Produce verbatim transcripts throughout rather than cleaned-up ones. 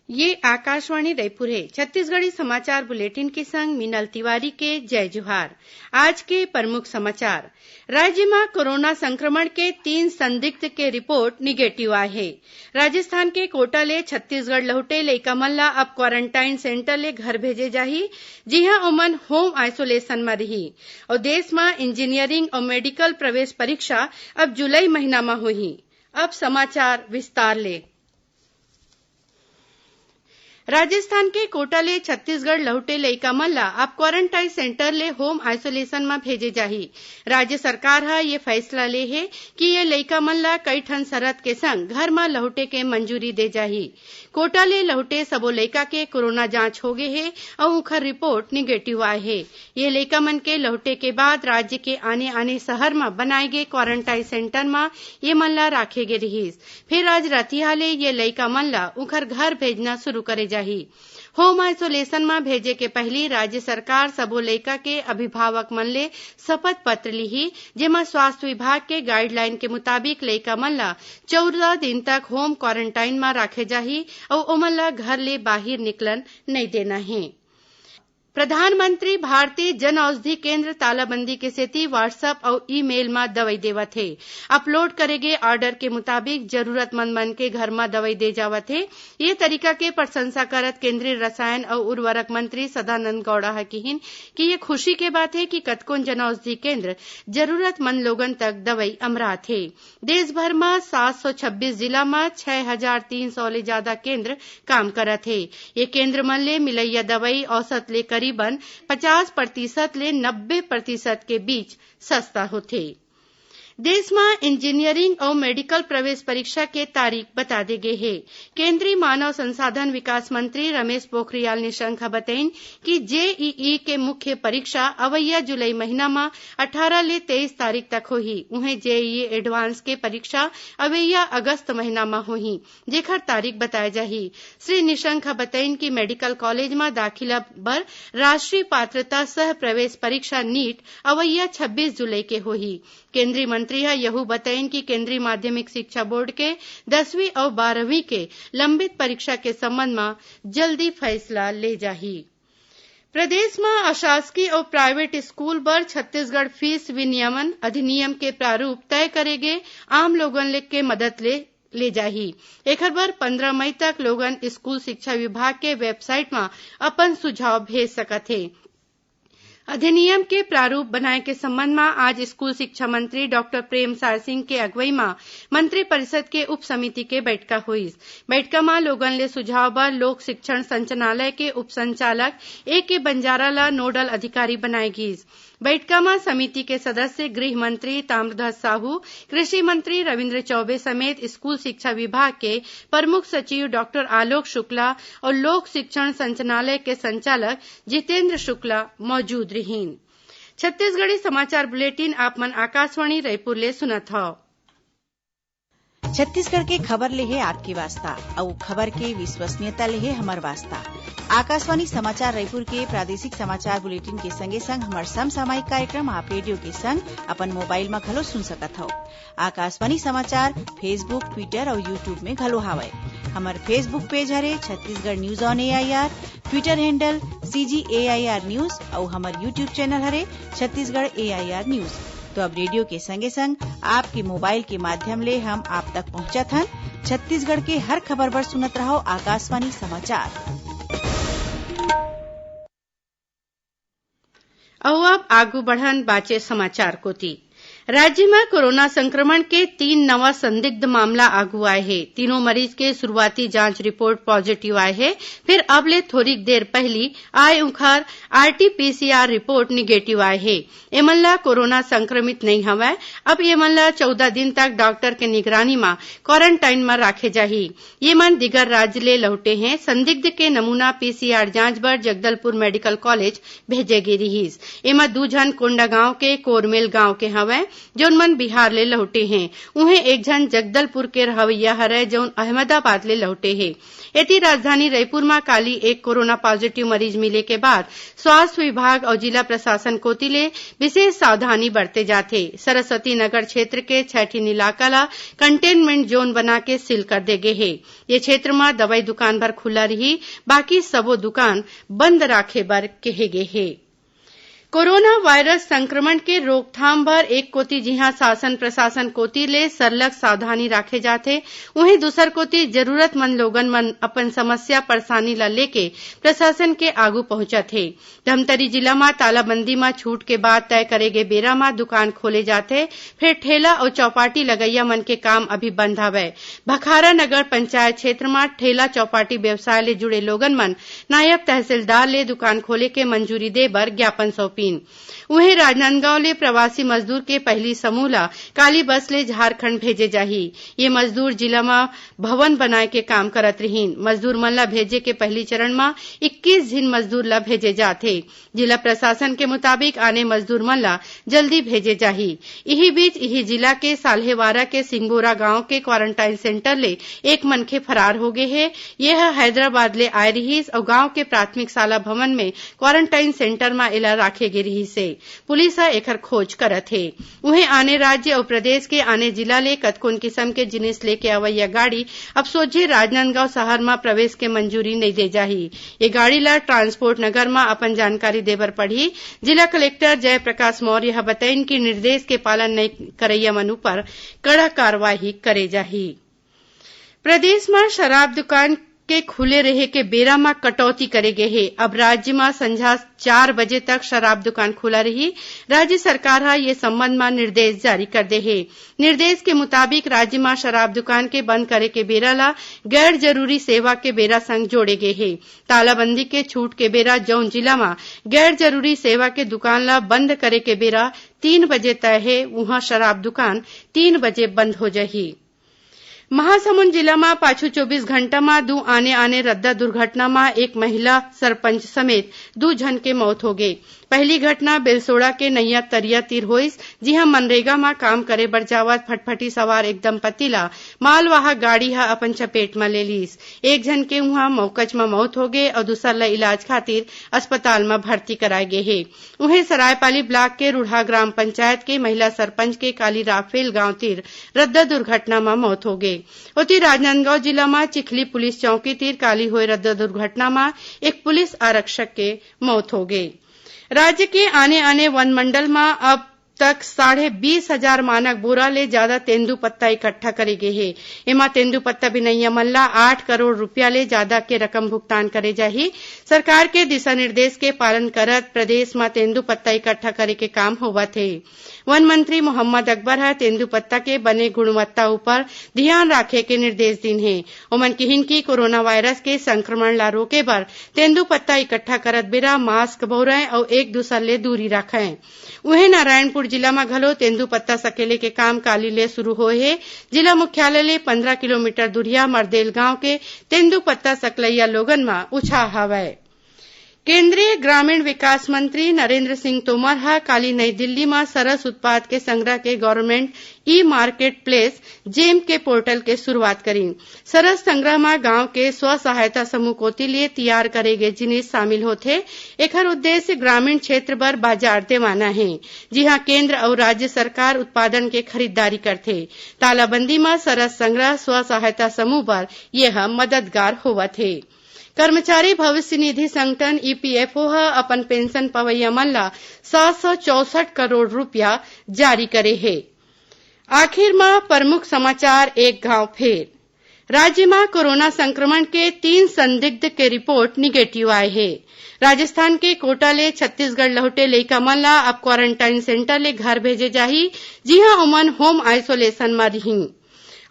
ये आकाशवाणी रायपुर हे। छत्तीसगढ़ी समाचार बुलेटिन के संग मीनल तिवारी के जय जोहार। आज के प्रमुख समाचार। राज्य म कोरोना संक्रमण के तीन संदिग्ध के रिपोर्ट निगेटिव आए हे। राजस्थान के कोटा ले छत्तीसगढ़ लहुटे लइका मन ला अब क्वारंटाइन सेंटर ले घर भेजे जाही, जिहां ओमन होम आइसोलेशन म रही। अउ देश म इंजीनियरिंग अउ मेडिकल प्रवेश परीक्षा अब जुलाई महीना म होही। अब समाचार विस्तार ले। राजस्थान के कोटा ले छत्तीसगढ़ लहुटे लइका मन ला अब क्वारंटाइन सेंटर ले होम आइसोलेशन म भेजे जाही। राज्य सरकार ह ये फैसला ले हे कि ये लइका मन ला कई ठन शरत के संग घर म लहुटे के मंजूरी दे जाही। कोटा ले लहुटे सबो लइका के कोरोना जांच होगे हे अउ उंखर रिपोर्ट निगेटिव आए हे। ये लइका मन के लहुटे के बाद राज्य के आने-आने शहर म बनाए गे क्वारंटाइन सेंटर म ये मन ला राखे गे रिहिस। फेर आज रतिहा ले ये लइका मन ला उंखर घर भेजना शुरू करे जाही। होम आइसोलेशन म भेजे के पहिली राज्य सरकार सबो लइका के अभिभावक मन ले शपथ पत्र लिही, जेमा स्वास्थ्य विभाग के गाइडलाइन के मुताबिक लइका मन ला चौदह दिन तक होम क्वारंटाइन म राखे जाही अउ ओमन ला घर ले बाहिर निकलन नइ देना हे। प्रधानमंत्री भारतीय जन औषधि केंद्र तालाबंदी के सेती WhatsApp अउ ईमेल म दवई देवत हे। अपलोड करे गे ऑर्डर के मुताबिक जरूरतमंद मन के घर म दवई दे जावत हे। ये तरीका के प्रशंसा करत केंद्रीय रसायन अउ उर्वरक मंत्री सदानंद गौड़ा ह किहिन कि ये खुशी के बात हे कि कतकोन जन औषधि केंद्र जरूरतमंद लोगन तक दवई अमरात हे। देश भर म सात सौ छब्बीस जिला म छह हजार तीन सौ ले जादा केंद्र काम करत हे। ये केंद्र मन ले मिलइया दवई औसत ले करीबन पचास प्रतिशत ले नब्बे प्रतिशत के बीच सस्ता होथे। देश म इंजीनियरिंग अउ मेडिकल प्रवेश परीक्षा के तारीख बता दे गे हे। केंद्रीय मानव संसाधन विकास मंत्री रमेश पोखरियाल निशंक ह बतइन कि जेईई के मुख्य परीक्षा अवइया जुलाई महीना म अठारह ले तेईस तारीख तक होही। उहें, जेईई एडवांस के परीक्षा अवइया अगस्त महीना म होही, जेखर तारीख बताए जाही। श्री निशंक ह बतइन कि मेडिकल कॉलेज म दाखिला बर राष्ट्रीय पात्रता सह प्रवेश परीक्षा, नीट, अवइया छब्बीस जुलाई के होही। केंद्रीय मंत्री ह यहू बतइन कि केंद्रीय माध्यमिक शिक्षा बोर्ड के दसवीं अउ बारहवीं के लंबित परीक्षा के संबंध म जल्दी फैसला ले जाही। प्रदेश म अशासकीय अउ प्राइवेट स्कूल बर छत्तीसगढ़ फीस विनियमन अधिनियम के प्रारूप तय करे गे आम लोगन ले, के मदद ले, ले जाही। एखर बर पंद्रह मई तक लोगन स्कूल शिक्षा विभाग के वेबसाइट म अपन सुझाव भेज सकत हे। अधिनियम के प्रारूप बनाए के संबंध म आज स्कूल शिक्षा मंत्री डॉक्टर प्रेमसाय सिंह के अगुवई म मंत्रिपरिषद के उप समिति के बैठका होइस। बैठका म लोगन ले सुझाव बर लोक शिक्षण संचालनालय के उप संचालक ए के बंजारा ल नोडल अधिकारी बनाए गीस। बैठका म समिति के सदस्य गृह मंत्री ताम्रध्वज साहू, कृषि मंत्री रविंद्र चौबे समेत स्कूल शिक्षा विभाग के प्रमुख सचिव डॉक्टर आलोक शुक्ला अउ लोक शिक्षण संचालनालय के संचालक जितेंद्र शुक्ला मौजूद रिहीन। छत्तीसगढ़ी समाचार बुलेटिन आप मन आकाशवाणी रायपुर ले सुनत हव। छत्तीसगढ़ के खबर ले हे आपके वास्ता, अउ खबर के विश्वसनीयता ले हे हमर वास्ता। आकाशवाणी समाचार रायपुर के प्रादेशिक समाचार बुलेटिन के संगे संग हमर समसामयिक कार्यक्रम आप रेडियो के संग अपन मोबाइल म घलो सुन सकत हव। आकाशवाणी समाचार Facebook, Twitter अउ YouTube में घलो हावय। हमर Facebook पेज हरे Chhattisgarh news on AIR, Twitter handle CG AIR news अउ हमर YouTube चैनल हरे छत्तीसगढ़ एआईआर न्यूज। तो अब रेडियो के संगे संग आपके मोबाइल के माध्यम ले हम आप तक पहुंचत हन। छत्तीसगढ़ के हर खबर बर सुनत रहव आकाशवाणी समाचार। अउ अब आगू बढ़न बाचे समाचार कोति। राज्य म कोरोना संक्रमण के तीन नवा संदिग्ध मामला आगू आए हे। तीनों मरीज के शुरुआती जांच रिपोर्ट पॉजिटिव आए हे, फिर अब ले थोरिक देर पहिली आए उंखर आरटीपीसीआर रिपोर्ट निगेटिव आए हे। एमन ला कोरोना संक्रमित नइ हवय। अब एमन ला चौदह दिन तक डॉक्टर के निगरानी म क्वारंटाइन म राखे जाही। ये मन दिगर राज्य ले लहुटे हें। संदिग्ध के नमूना पीसीआर जांच बर जगदलपुर मेडिकल कॉलेज भेजे गे रिहिस। एमा दू झन कोंडागांव के कोरमेल गांव के हवंय। जउन मन बिहार ले लहुटे हें। उहें, एक झन जगदलपुर के रहवइया हरय, जउन अहमदाबाद ले लहुटे हे। एती, राजधानी रईपुर म काली एक कोरोना पॉजिटिव मरीज मिले के बाद स्वास्थ्य विभाग अउ जिला प्रशासन कोति ले विशेष सावधानी बरते जाथे। सरस्वती नगर क्षेत्र के छै ठिन इलाका ल कंटेनमेंट जोन बना के सील कर दे गे हे। ये क्षेत्र म दवई दुकान भर खुला रिही, बाकी सबो दुकान बंद राखे बर केहे गे हे। कोरोना वायरस संक्रमण के रोकथाम बर एक कोति जिहां शासन प्रशासन कोति ले सरलग सावधानी राखे जाथे, उहें दूसर कोति जरूरतमंद लोगन मन अपन समस्या परेशानी ल लेके प्रशासन के आगू पहुंचत हे। धमतरी जिला म तालाबंदी म छूट के बाद तय करे गे बेरा म दुकान खोले जाथे, फेर ठेला अउ चौपाटी लगइया मन के काम अभी बंद हवय। भखारा नगर पंचायत क्षेत्र म ठेला चौपाटी व्यवसाय ले जुड़े लोगन मन नायब तहसीलदार ले दुकान खोले के मंजूरी दे बर ज्ञापन सौंपिन। उहें, राजनांदगांव ले प्रवासी मजदूर के पहिली समूह ल काली बस ले झारखंड भेजे जाही। ये मजदूर जिला म भवन बनाए के काम करत रिहीन। मजदूर मन ल भेजे के पहिली चरण म इक्कीस झिन मजदूर ल भेजे जात हे। जिला प्रशासन के मुताबिक, आने मजदूर मन ल जल्दी भेजे जाही। इही बीच, इही जिला के साल्हेवारा के सिंगोरा गांव के क्वारंटाइन सेंटर ले एक मनखे फरार हो गे हे। ये ह हैदराबाद ले आए रिहीस अउ गांव के प्राथमिक शाला भवन में क्वारंटाइन सेंटर म एला राखे गे रिहीस हे। पुलिस ह एखर खोज करत हे। उहें, आने राज्य अउ प्रदेश के आने जिला ले कतकोन किसम के जिनिस लेके अवइया गाड़ी अब सोझे राजनांदगांव शहर म प्रवेश के मंजूरी नइ दे जाही। ये गाड़ी ल ट्रांसपोर्ट नगर म अपन जानकारी देबर पड़ही। जिला कलेक्टर जयप्रकाश मौर्य ह बतइन कि निर्देश के पालन नइ करइया मन उपर कड़ा कार्रवाई करे जाही। प्रदेश म शराब दुकान के खुले रहे के बेरा म कटौती करे गे हे। अब राज्य म संझा चार बजे तक शराब दुकान खुला रही। राज्य सरकार ह ये संबंध म निर्देश जारी कर दे हे। निर्देश के मुताबिक, राज्य म शराब दुकान के बंद करे के बेरा ल गैर जरूरी सेवा के बेरा संग जोड़े गे हे। तालाबंदी के छूट के बेरा जउन जिला म गैर जरूरी सेवा के दुकान ल बंद करे के बेरा तीन बजे तय हे, उहां शराब दुकान तीन बजे बंद हो जाही। महासमुंद जिला म पाछू चौबीस घंटा म दू आने-आने रद्दा दुर्घटना म एक महिला सरपंच समेत दू झन के मौत हो गे। पहली घटना बेलसोड़ा के नैया तरिया तीर होइस, जिहां मनरेगा म काम करे बर जावत फटफटी सवार एक दंपति ल मालवाहक गाड़ी ह अपन चपेट म ले लीस। एक झन के उहां मौकच म मौत हो गे अउ दूसर ल इलाज खातिर अस्पताल म भर्ती कराए गे हे। उहें, सरायपाली ब्लॉक के रूढ़ा ग्राम पंचायत के महिला सरपंच के काली राफेल गांव तीर रद्दा दुर्घटना म मौत हो गे। ओती, राजनांदगांव जिला म चिखली पुलिस चौकी तीर काली होए रद्दा दुर्घटना म एक पुलिस आरक्षक के मौत हो गे। राज्य के आने-आने वन मंडल म अब तक साढ़े बीस हजार मानक बोरा ले जादा तेंदू पत्ता इकट्ठा करे गे हे। एमा तेंदू पत्ता बिनइया मन ला आठ करोड़ रुपया ले जादा के रकम भुगतान करे जाही। सरकार के दिशा निर्देश के पालन करत प्रदेश म तेंदू पत्ता इकट्ठा करे के काम होवत हे। वन मंत्री मोहम्मद अकबर ह तेंदू पत्ता के बने गुणवत्ता ऊपर धियान राखे के निर्देश दीन हे। ओमन किहिन कि कोरोना वायरस के संक्रमण ला रोके बर तेंदू पत्ता इकट्ठा करत बेरा मास्क बउरय अउ एक दूसर ले दूरी राखय। उहें, नारायणपुर जिला म घलो तेंदू पत्ता सकेले के काम काली ले शुरू होए हे। जिला मुख्यालय ले पंद्रह किलोमीटर दूरिहा मरदेल गांव के तेंदू पत्ता सकलइया लोगन म उछाह हवय। केंद्रीय ग्रामीण विकास मंत्री नरेंद्र सिंह तोमर ह काली नई दिल्ली म सरस उत्पाद के संग्रह के गवर्नमेंट ई मार्केट प्लेस जेम के पोर्टल के शुरुआत करीन। सरस संग्रह म गांव के स्व सहायता समूह कोति ले तियार करे गे जिनिस शामिल होथे। एखर उद्देश्य ग्रामीण क्षेत्र बर बाजार देवाना हे, जिहां केंद्र अउ राज्य सरकार उत्पादन के खरीददारी करथे। तालाबंदी म सरस संग्रह स्व सहायता समूह बर ये ह मददगार होवत हे। कर्मचारी भविष्य निधि संगठन, ईपीएफओ ह अपन पेंशन पवइया मन ला सात सौ चौसठ करोड़ रुपया जारी करे हे। आखिर म प्रमुख समाचार एक घांव फेर। राज्य म कोरोना संक्रमण के तीन संदिग्ध के रिपोर्ट निगेटिव आए हे। राजस्थान के कोटा ले छत्तीसगढ़ लहुटे लइका मन ला अब क्वारंटाइन सेंटर ले घर भेजे जाही, जिहां ओमन होम आइसोलेशन म रिहीं।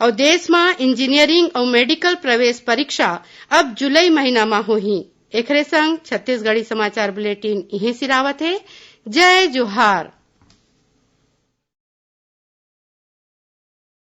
अउ देश म इंजीनियरिंग अउ मेडिकल प्रवेश परीक्षा अब जुलाई महीना म होही। एखरे संग छत्तीसगढ़ी समाचार बुलेटिन इहें सिरावत हे। जय जोहार।